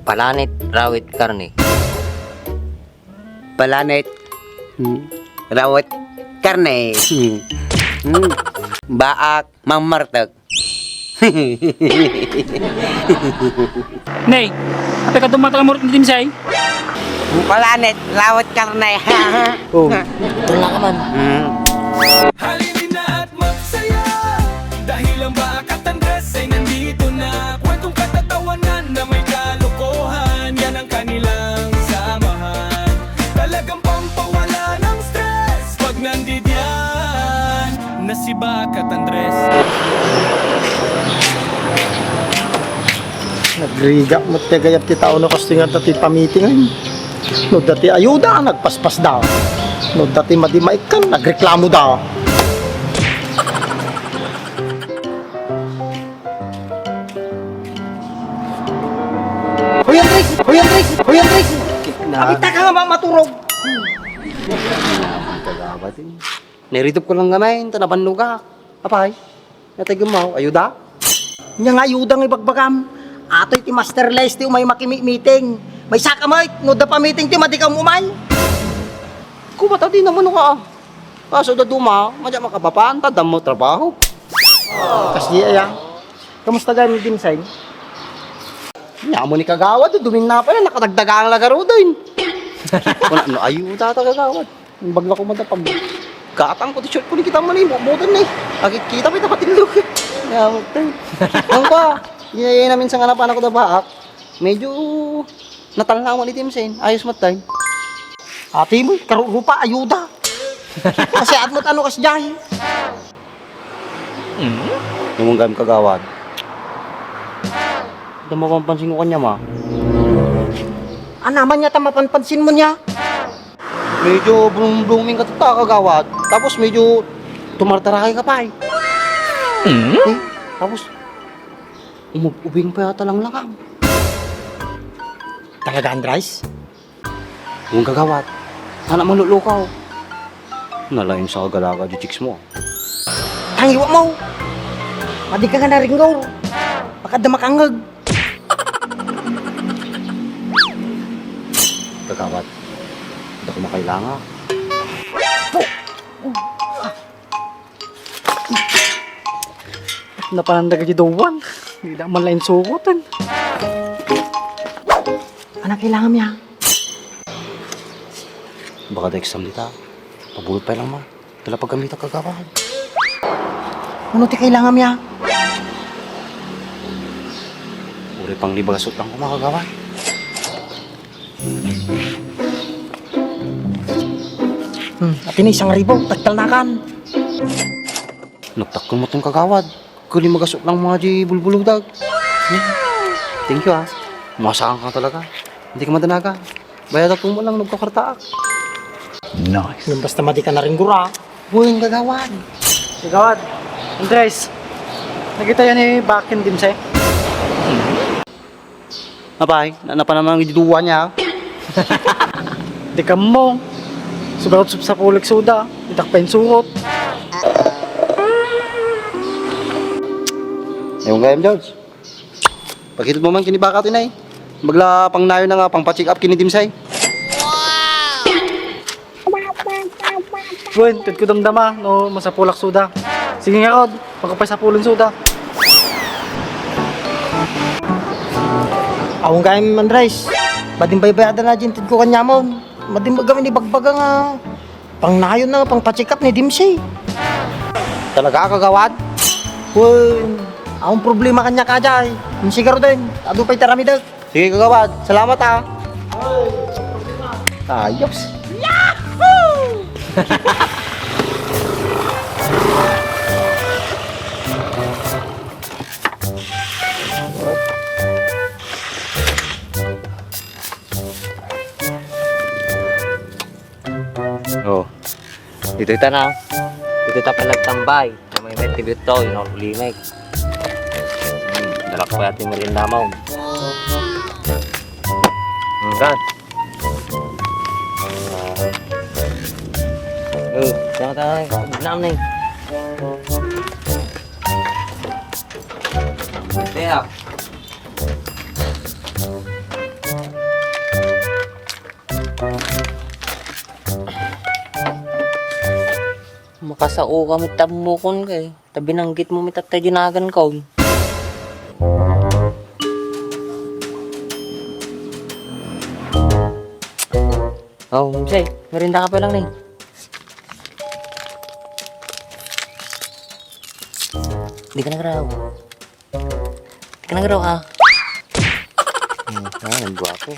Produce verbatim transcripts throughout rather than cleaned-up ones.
Palanet, rawit, karne. Palanet, hmm, rawit, karne. Hmm. Hmm. Baak, mangmartek. Nay, apay ka dumatang murot ni Dimsay? Palanet, rawit, karne. Oh, wala ka man. Hmm. Halina at magsaya, dahil ang Bakat Andres ay nandito na. Kwentong katatawanan na may kalokohan, yan ang kanilang samahan. Talagang pampawala ng stress pag nandidiyan na si Bakat Andres. Nagrigat met ti gayam ti tao no kastinganta ti pamiting. No adda ti ayuda, nagpaspasda. No adda ti madi maikkan, nagreklamoda. Hoy, Andres! Hoy, Andres! Hoy, Andres! Na- Apita ka nga ma-, maturog! Nairitup ko lang gamay, ta nabannogak. Apay, natay gumaw, ayuda? Nya nga ayuda nga ibagbagam. Atoy ti master list ti umay makimi-meeting. Maysaka met, no adda pamiting ti madi ka umay. Kuma ta di naman ka. Kaso da duma, madya makapapan, ta dammo trabaho. Kasdi aya. Kamusta gayam ni Dimsay? Nya, amo ni kagawad, duminna pa yan, nakadagdagang lagaro din. Kuna, no, ayuda ta kagawad. Bagla ko madapag. Katang ko ti short ko ni kita man eh, bubutan na eh. Agit kita pa ita matindog. Nya, magtay. Ang pa, yun, yun namin sa nga napanak ko da baak. Medyo natalna mo ni Dimsay. Ayos matay. Ate mo, karurupa, ayuda. Kasi admo tano kas jay. Hmm? Yung gayam kagawad. Ito mapapansin ko kanya, ma. Ana man niya ta mapanpansin mo niya? Medyo bloom-blooming ka ta, kagawad. Tapos medyo tumartarakay ka pa eh. Hmm? Eh, tapos umub-ubing pa yata lang lakang. Talaga, Andres? Yung kagawad. Anak malulukaw. Nalain sa kagalaga di chicks mo. Tangiwa mo! Madi ka nga naringgor. Baka da makangag. Kagawad. Hindi ko makailanga. Napananda ka giduwan. Hindi na man lain sukotan. Anak, kailangan niya. Baka da exam dita. Pabulot pa lang ma. Dala paggamit ang kagawad. Ano ti kailangan niya? Uri pang libagasot lang ko, mga kagawad. Hmm, atin isang ribo, tagtalnakan. Nagtakkel mo tong kagawad. Kuli magasot lang mga di bulbuludag. Hmm. Thank you, ah. Masakan ka talaga. Hindi ka madanaga. Bayad ako mo lang, nagkakartaak. Nice. Yung basta madi ka na rin gura. Uy, yung kagawad. Kagawad. Andres. Nakita yan ni Bakin Dimse. Apay, na, napanamang iduwa niya. Di ka mo. Sugarot sa pulik suda. Itak pa yung surot. Yung gayam, George. Pagkita mo man kini baka tinay. Magla pang nayo na nga pang pa-check up kini Dimsay. Gwen, ket ko damdama no masapulak suda. Sige nga, Rod, makapay sapulon suda. Awong gayam, Andres. Madin baybayada na dyan, tid ko kanyamon. Madin gawin ni bagbaga nga. Pang nayon na, pang pa-check up ni Dimsy. Talaga, kagawad? Wen, awong problema kanya kajay. Insigaro din. Adu pay taramidek. Sige, kagawad. Salamat, ha. Ayos. Yahoo! Oh. Dito ita na. Dito ita pa nagtambay. Na may met ti bitto, yun ang ulimig. Hmm, darak pa yati merienda mo. Hmm, kan? Oh, sama tayo. Nam ni. Kaya. Pasaoka met ta ammokon kay, ta binanggitmo met ta dinagan ko. Oh, Msay, merienda ka pa lang ni. Di ka nagraw. Di ka nagraw, ah. Hmm, ah, ang gwapo.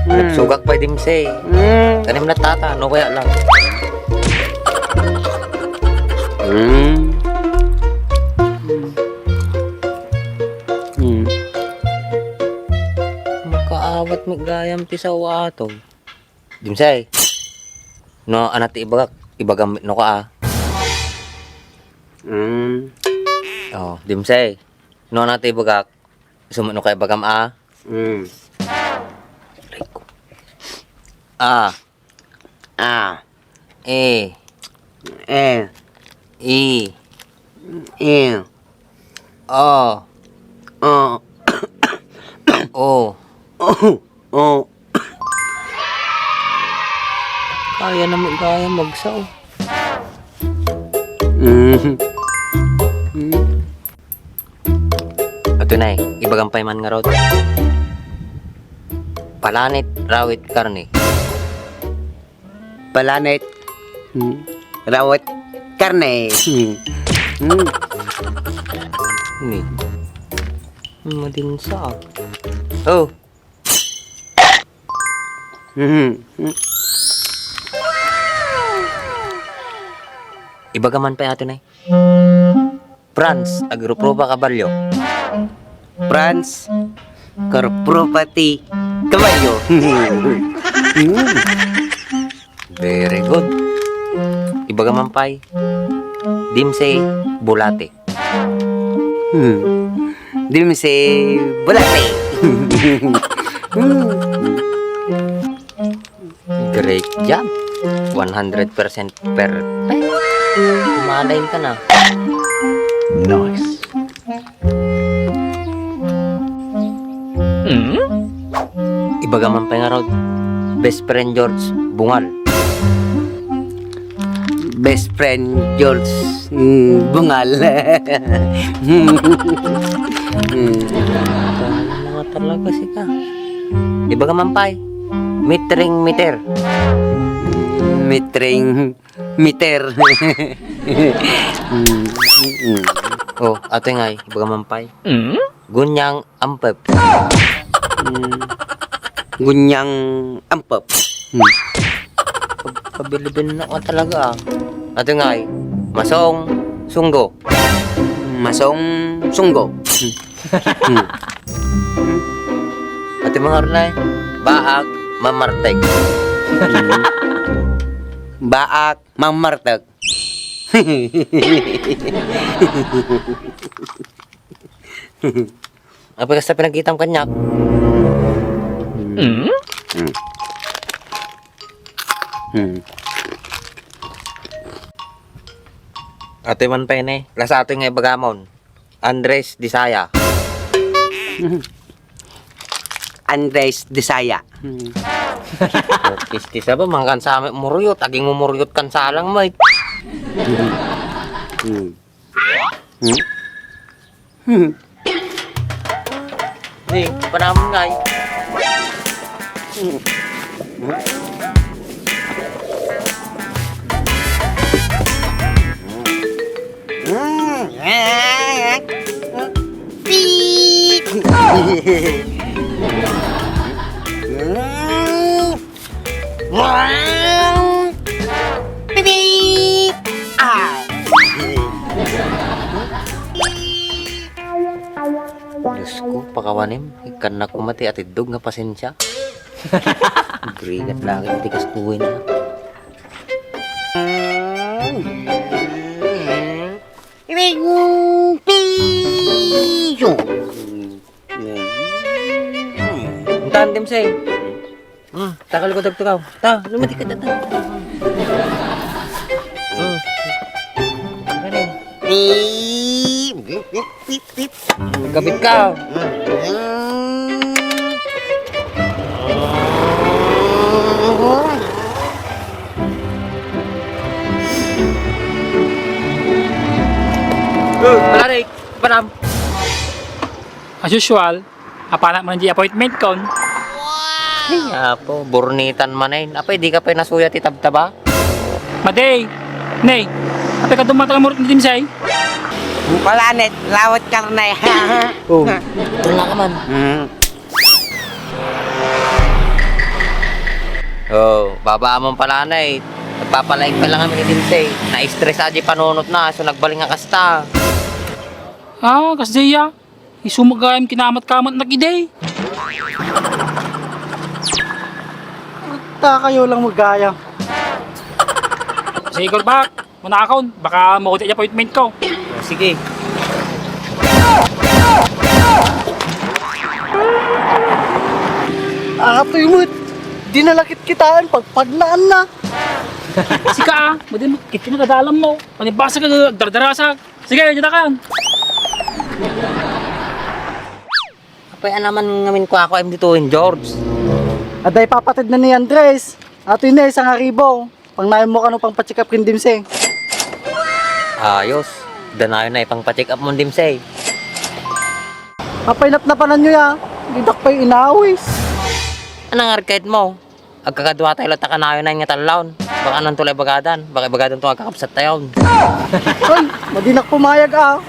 Nagsugak pay dimse. Tanem na tata, no kaya lang. Mm. Mm. Makaawat met gayam ti sao ato. Dimsay. No, anat ti ibagak, ibagam no ka, ah. Mm. Oh, Dimsay. No, anat ti ibagak, sumo no ka ibagam, ah. Mm. Aray ko. Ah. A. E. E. I. I. O. O. O. O. O. Kaya naman, kaya magsao. Mm. Mm. Ato na eh, ibagam pay man ngarud. Palanit, rawit, karne. Palanit, mm, rawit, karne. Mm. Ni. Madinsa. Oh. Mm. Ibagam man pay ato na eh. Franz, agruprupa kabalyo. Franz, agruprupa ti kabalyo. Very good. Ibagam man pay. Dimse, bulate. Hmm. Dimse, bulate. Hmm. Great job. One hundred percent perfect. Malain ka na. Nice. Hmm? Ibagam man pay ngarud, best friend George, bungal. Best friend George, mm, bungal. Mm. Mga talaga sika. Ibagam man pay, metering meter. Metering meter. Mm, mm. Oh, ato ngay, ibagam man pay. Mm? Gunyang ampep. Mm. Gunyang ampep. Mm. Pag-, pabilibin na ka talaga, ah. Ato ngay, masong sunggo. Masong sunggo. Mm. Mm. Ato mga ornay, baak mamarteg. Mm. Baak mamarteg. Apay kasta pinagkitam kaniak? Mm? Mm. Mm. Atoy man pay ne, lasa atoy nga ibagamon. Andres Disaya. Andres Disaya. Hmm. Oh, kis-kisa ba, mangkan sa amin muruyot, aging mumuruyot kan salang, Mike. Hmm. Hmm. Hmm. Ni, panamon ngay. Hmm. Diyos ko, pakawanem, ikkannak koma ti atiddog nga pasensia. Agrigat langit ti kastoy na. Ring piso. Ang Tandem say. Hmm, takal ko dagto ka. Ta, lumati ka dito. Hmm. Ang galing. Pip, pip, pip, pip, pip. Gabit ka. Hmm. Pare, panam. As usual, apanak man di appointment kon. Ay, apo, burnitan manen. Apay, di ka pay nasuya ti tabtaba? Madi! Ne, apay ka dumatang mo rin, Dimsay? Bukalanet, lawat karne. Oh, ito na ka man. Hmm. Oh, baba mo pala na eh. Nagpapalaing pa lang kami ni Dimsay. Na-stress aja panunot na, so nagbaling nga kasta. Ah, kasdiya. Isu magayam kinamat-kamat na kiday. Ta kayo lang magayam. Sige, Gorbak. Manakon. Baka mauti yung appointment ko. Sige. Atoy mo. Di nalakit kitaan. Pagpagnaan na. Sika ah. Madi mo. Kit ka na kadalam mo. Panibasa ka. Dardarasak. Sige, dyan ka. Apay, anaman ngamin kuakuam ditoyen, George? Adda ipapatedna ni Andres. Atoy na, isang aribo. Pangnayon mo kano pangpa-check up ken Dimsay. Ayos. Danayon na ipangpa-check up mo, Dimsay. Apay, napnapananyo ya. Didak pay inawis. Anong arkait mo? Agkakaduatay latta kanayon nga tallon. Baka ananto la ibagadan. Baka ibagadan to agkakabsattayon. Ay, madinak pumayag ah.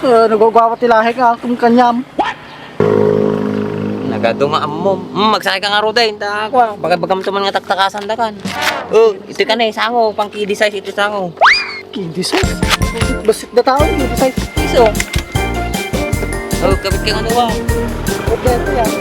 Eh, nagwagwapa ti lahik ah, tum kaniam. Nagadu nga ammom. Hmm, magsakay ka nga ruday. Ta, kwa, baka bagam tuman nga taktakasanda kan. Oh, ito ka na eh, sango. Pang kidi size, ito sango. Kidi size? Basit da tao, kidi size. Iso. Oh, kabit ka nga duwa. Okay, ito yan.